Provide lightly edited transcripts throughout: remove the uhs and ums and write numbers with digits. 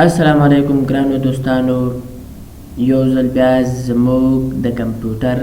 السلام علیکم ګرانو دوستانو، یو ځل بیا زموږ د کمپیوټر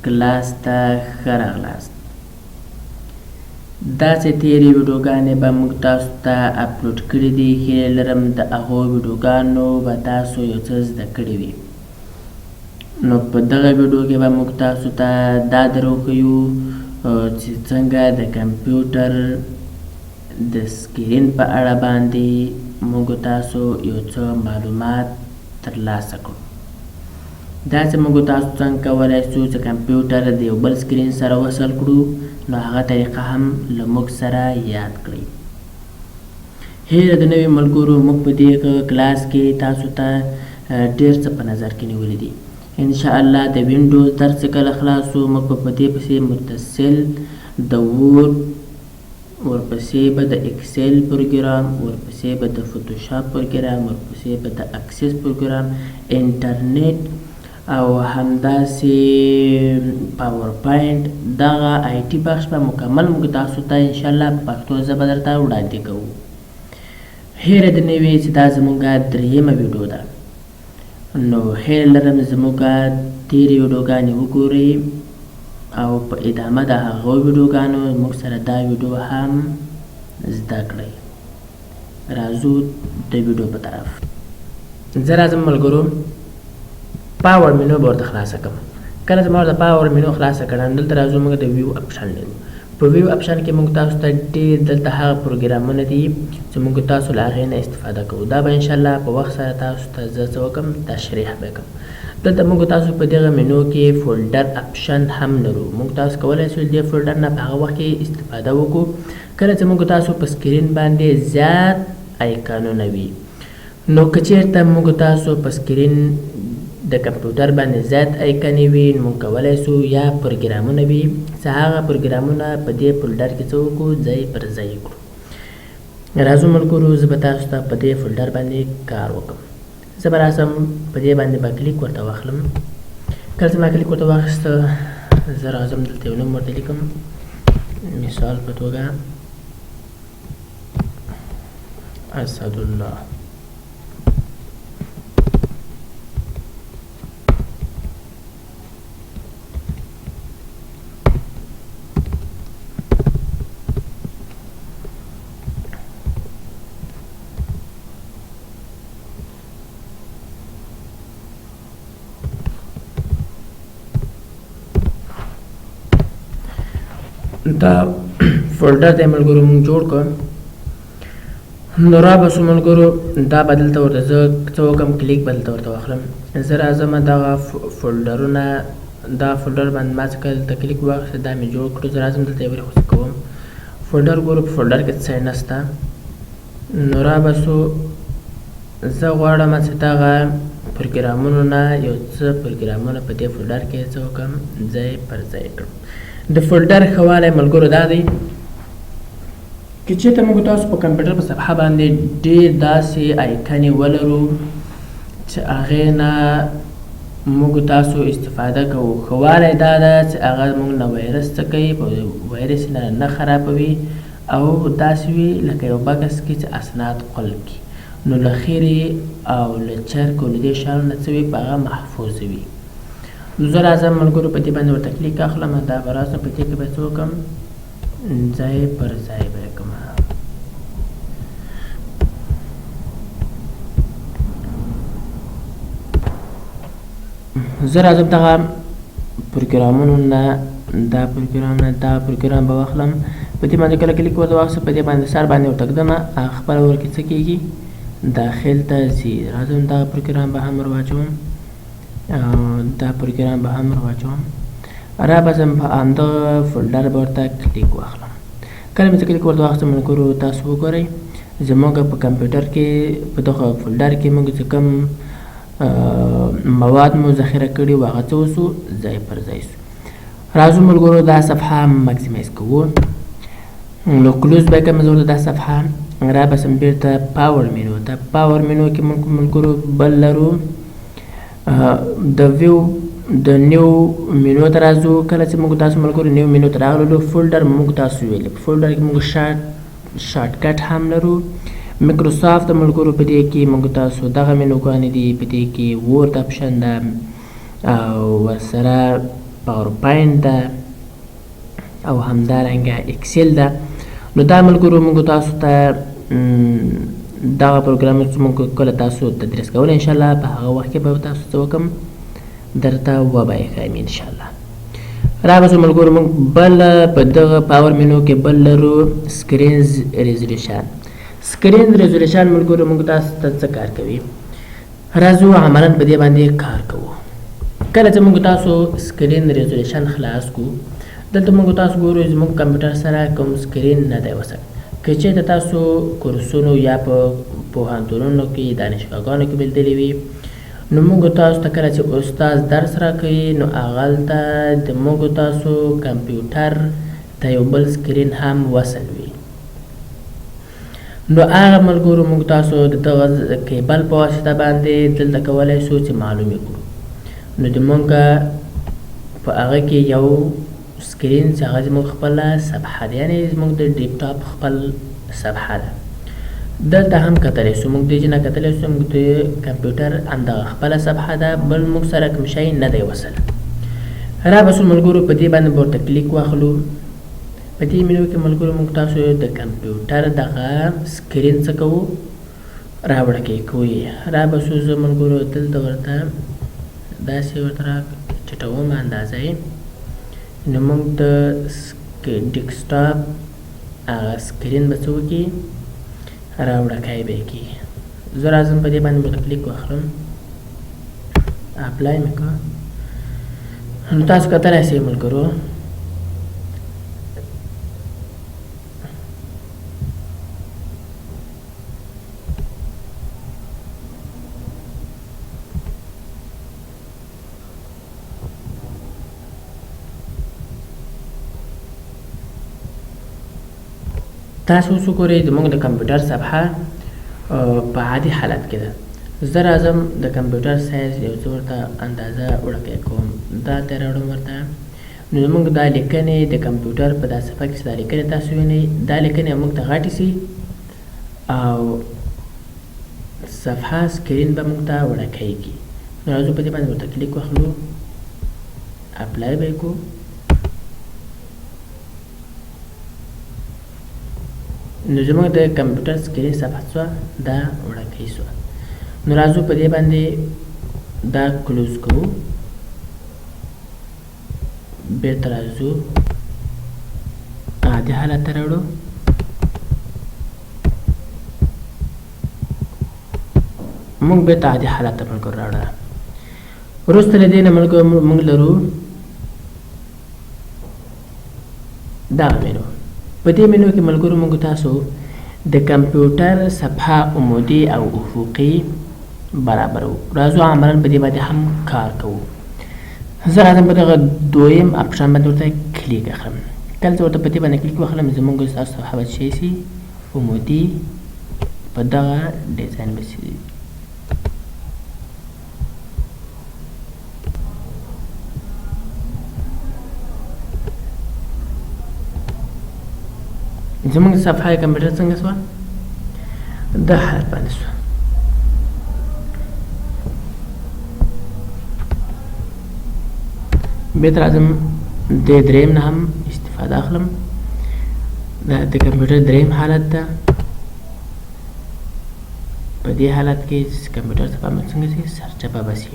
کلاس ته ښه راغلاست. داسې تېرې ویډیوګانې به موږ تاسو ته اپلوډ کړي دي، هیله لرم د هغو ویډیوګانو به تاسو یو څه زده کړي وي. نو په دغه ویډیو کې به موږ تاسو ته دا در وښیو چې څنګه د کمپیوټر د سکرین په اړه باندې موږ تاسو یو څه معلومات ترلاسه کړو. داسې موږ تاسو څنګه کولای سو چې کمپیوټر د یو بل سکرین سره وصل کړو، نو هغه طریقه هم له موږ سره یاد کړئ. هیله د نوي ملګرو، موږ په دې کلاس کې تاسو ته ډیر څه په نظر کې نیولي دي. ان شاء الله د وینډوز درس چې کله خلاص سو، موږ به په دې پسې متصل د وورډ، ورپسې به د اکسل پروګرام، ورپسې به د فوتوشاپ پروګرام، ورپسې به د اکسس پروګرام، انټرنیټ او همداسې پاورپاینټ، دغه آی ټي بخش به مکمل موږ تاسو ته ان شاء الله په پښتو ژبه درته وړاندې کوو. هېره دې نه وي چې دا زموږ درېیمه ویډیو ده، نو هیله لرم زموږ تیرې ویډیوګانې وګورئ او په ادامه د هغو ویډیوګانو موږ سره دا ویډیو هم زده کړئ. راځو د ویډیو په طرف. زه راځم ملګرو، پاور مینو به ورته خلاصه کړم. کله چې ما ورته پاور مینو خلاصه کړه، دلته راځو، موږ د ویو اپشن لرو. په ویو اپشن کې موږ تاسو ته ډېر دلته هغه پروګرامونه دي چې موږ تاسو له هغې نه استفاده کوو. دا به انشاءالله په وخت سره تاسو ته زه څه وکم، تشریح به کوم. دلته موږ تاسو په دغه مینو کې فولډر اپشن هم لرو. موږ تاسو کولای شو دې فولډر نه په هغه وخت کې استفاده وکړو کله چې موږ تاسو په سکرین باندې زیات آیکانونه وي. نو که چیرته موږ تاسو په سکرین د کمپیوټر باندې زیات آیکنې وي، نو موږ کولای سو یا پروګرامونه وي چې هغه پروګرامونه په دې فولډر کې څه وکړو، ځای پر ځای کړو. راځو ملګرو، زه به تاسو ته په دې فولډر باندې کار وکړم. زه به راسم په دې باندې به کلیک ورته واخلم. کله چې ما کلیک ورته واخیسته، زه راځم دلته یو نوم ورته لیکم، مثال په توګه اسد الله. دا فولډر دی ملګرو موږ جوړ کړ. نو را به سو ملګرو، دا به دلته ورته زه څه وکړم، کلیک به دلته ورته واخلم. زه راځم دغه فولډرونه، دا فولډر باندې ما څه دلته کلیک واخیست، دا مې جوړ کړو. زه راځم دلته یو خو څه کوم، فولډر ګورو، په فولډر کې څه نشته. نو را به سو، زه غواړم چې دغه پروګرامونو نه یو څه پروګرامونه په دې فولډر کې څه وکړم، ځای پر ځای کړم. د فولډر ښه والی ملګرو دا دی که چېرته موږ تاسو په کمپیوټر په صفحه باندې ډېر داسې آیکنې ولرو چې هغې نه موږ تاسو استفاده کوو، ښه والی دا ده چې هغه موږ نه وایرس څه کوي، په وایرس نه نه خرابوي او داسې وي لکه یو بکس کې چې اسناد قل کړي، نو له خیرې او له چرک او له دې شیانو نه څه وي، په هغه محفوظ وي. نو زه راځم ملګرو په دې باندې ورته کلیک اخلم، دا به راځم په دې کې به څه وکړم، ځای پر ځای به یې کړم. زه راځم دغه پروګرامونو نه، دا پروګرام نه دا پروګرام به واخلم. په دې باندې کله کلیک ورته واخیستم، په دې باندې سر باندې ورته ږدم، هغه خپله ورکې څه کېږي، داخل ته ځي. راځم دغه پروګرام به هم ور واچوم، دا پروګرام به هم ور واچوم. را به ځم په همدغه فولډر به ورته کلیک واخلم. کله مې چې کلیک ورته واخیستم ملګرو، تاسو وګورئ زموږ په کمپیوټر کې په دغه فولډر کې موږ چې کوم مواد مو ذخیره کړي وو هغه څه وسو، ځای پر ځای سو. راځو ملګرو دا صفحه مکسیمایز کوو. نو کلوز به کوم زه ورته دا صفحه را بسم بیرته پاور مینو ته. پاور مینو کې موږ ملګرو بل لرو د ویو د نیو مینو ته راځو. کله چې موږ تاسو ملګرو نیو مینو ته راغلو، فولډر موږ تاسو ویل، په فولډر کې موږ شارټ کټ هم لرو. مایکروسافټ د ملګرو په دې کې موږ تاسو دغه مینوګانې دي، په دې کې Word option ده او ورسره PowerPoint ده او همدارنګه Excel ده. نو دا ملګرو موږ تاسو ته دغه پروګرام چې موږ کله تاسو تدریس کول ان شاء الله په هغه وخت کې به تاسو څه وکم درته وبه یې ښایم ان شاء الله. راغسو ملګرو موږ بل په دغه power menu کې بل لرو screen resolution. Screen resolution ملګرو موږ تاسو ته څه کار کوي؟ راځو عملا په دې باندې کار کوو. کله چې موږ تاسو screen resolution خلاص کو، دلته موږ تاسو ګورو زموږ کمپیوټر سره کوم screen نه دی وصل. که چېرته تاسو کورسونو یا په پوهنتونونو کې دانشګاهګانو کې بلدلي وي، نو موږ تاسو ته کله چې استاد درس راکوي نو هغلته د موږ تاسو کمپیوټر ته یو بل screen هم وصل وي. نو هغه ملګرو موږ تاسو د دغه کیبل په واسطه باندې دلته کولی شو چې معلوم یې کړو. نو د موږ په هغه کې یو screen چې هغه زموږ خپله صفحه ده، یعنې زموږ د ډیسکټاپ خپل صفحه ده، دلته هم کتلی شو. موږ دې نه کتلی شو، موږ د کمپیوټر همدغه خپله صفحه ده، بل موږ سره کوم شی نه دی وصل. را به شو ملګرو په دې باندې به ورته کلیک واخلو. په دې مینو کې ملګرو موږ تاسو د کمپیوټر دغه screen څه کوو راوړکی کوو یې. را به شو زه ملګرو دلته ورته داسې ورته را چټوم اندازه یې. نو موږ د ډیسکټاپ هغه screen به څه وکړي راوړکی به یې کړي. زه راځم په دې باندې ورته کلیک واخلم، apply مې کړه. نو تاسو کتلی شئ ملګرو تاسو اوس وګورئ زموږ د کمپیوټر صفحه په عادي حالت کې ده. زه راځم د کمپیوټر سایز یو څه ورته اندازه وړکی کوم، دا ته راوړم ورته. نو زموږ دا لیکنې د کمپیوټر په دا صفحه کې چې دا لیکنې تاسو وینئ، دا لیکنې موږ ته غټې سي او صفحه screen به موږ ته وړکی کړي. نو راځو په دې باندې ورته کلیک واخلو، apply به یې کړو. نو زموږ د کمپیوټر screen صفحه سوه دا وړکی سوه. نو راځو په دې باندې دا close کوو، بیرته راځو عادي حالت ته راوړو. موږ بیرته عادي حالت ته ملګرو راوړه. وروسته له دې نه ملګرو موږ لرو دغه مینو. په دې مینو کې ملګرو موږ تاسو د کمپیوټر صفحه عمودي او افقي برابرو. راځو عملا په دې باندې هم کار کوو. زه راځم په دغه دویم option باندې ورته کلیک اخلم. کله چې ورته په دې باندې کلیک واخلم زموږ ستاسو صفحه به څه شي عمودي په دغه ډیزاین به شي. زموږ صفحه کمپیوټر څنګه سوه د حالت باندې سوه. بیرته راځم د دریم نه هم استفاده اخلم. دا د کمپیوټر دریم حالت ده. په دې حالت کې کمپیوټر صفحه مو څنګه شي سرچپه به شي.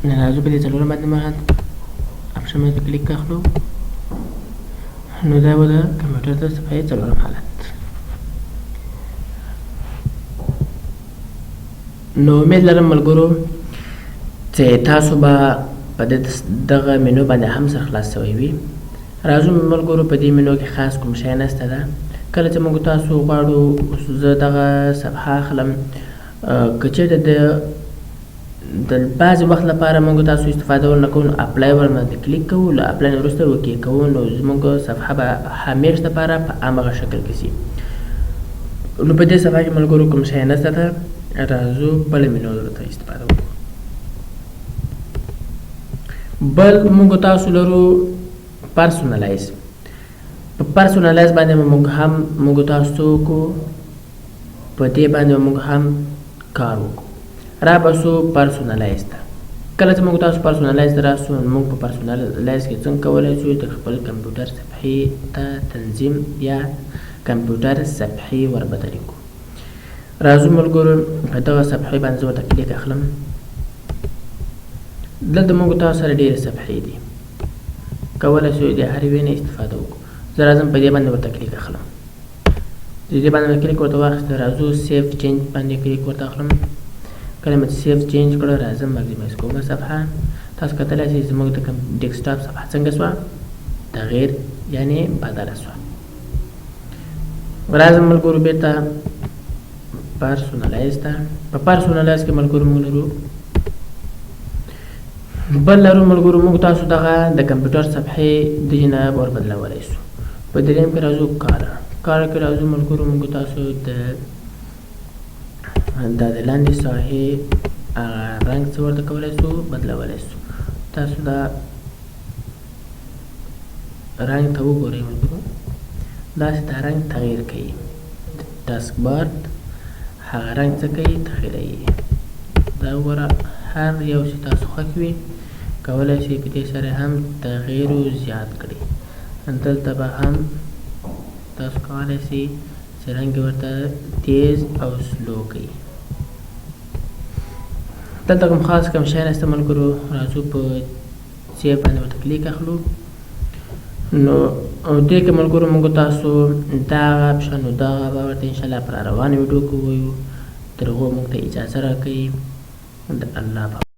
نو راځو په دې څلورم باندې مهال option باندې کلیک اخلو. نو دا به د کمپیوټر د صفحې څلورم حالت. نو امید لرم ملګرو چې تاسو به په دغه مینو باندې هم سر خلاص شوی وي. راځو ملګرو په دې مینو کې خاص کوم شی نشته ده. کله چې موږ تاسو غواړو اوس زه دغه صفحه اخلم، که چېرته د بعضې وخت لپاره موږ تاسو استفاده ورنه کوو نو apply ورباندې کلیک کوو، له apply نه وروسته okay کوو، نو زموږ صفحه به همیش لپاره په همغه شکل کې شي. نو په دې صفحه کې ملګرو کوم شی نشته ده. راځو بله مینو درته استفاده وکړو. بل موږ تاسو لرو personalize. په personalize باندې موږ هم موږ تاسو کو په دې باندې موږ هم کار وکړو. را به سو personalize ته. کله چې موږ تاسو personalize ته راسو، موږ په personalize کې څنګه کولی شو د خپل کمپیوټر صفحې ته تنظیم یا کمپیوټر صفحې وربدلې کړو. راځو ملګرو، په دغه صفحې باندې زه ورته کلیک اخلم. دلته موږ تاسو سره ډېرې صفحې دي، کولی شو د هرې یوې نه استفاده وکړو. زه راځم په دې باندې ورته کلیک اخلم. د دې باندې کلیک ورته واخیست، راځو save change باندې کلیک ورته اخلم. کله مې چې save change کړو، راځم maximize کومه صفحه. تاسو کتلی شئ زموږ د ډیسکټاپ صفحه څنګه سوه، تغییر یعنې بدله سوه. راځم ملګرو بیرته personalize ته. په personalize کې ملګرو موږ لرو بل لرو ملګرو موږ تاسو دغه د کمپیوټر صفحې د جناب ور بدلولی شو. په دریم کې راځو color. Color کې راځو ملګرو، موږ تاسو د دا د لاندې ساحې هغه رنګ څه ورته کولی شو، بدلولی شو. تاسو دا رنګ ته وګورئ ملګرو، داسې دا رنګ تغییر کوي. د task بار هغه رنګ څه کوي، تغییروي. دا وګوره، هر یو چې تاسو خوښ وي کولی شئ په دې سره هم تغییر زیات کړئ. دلته به هم تاسو کولی شئ چې رنګ ورته تیز او slow کړئ. دلته کوم خاص کوم شی نشته ملګرو. راځو په save باندې ورته کلیک اخلو. نو او دې کې ملګرو موږ تاسو دا option او دا به ورته انشاءالله په روانه ویډیو کې ووایو. تر هغو موږ ته اجازه راکړئ. د الله په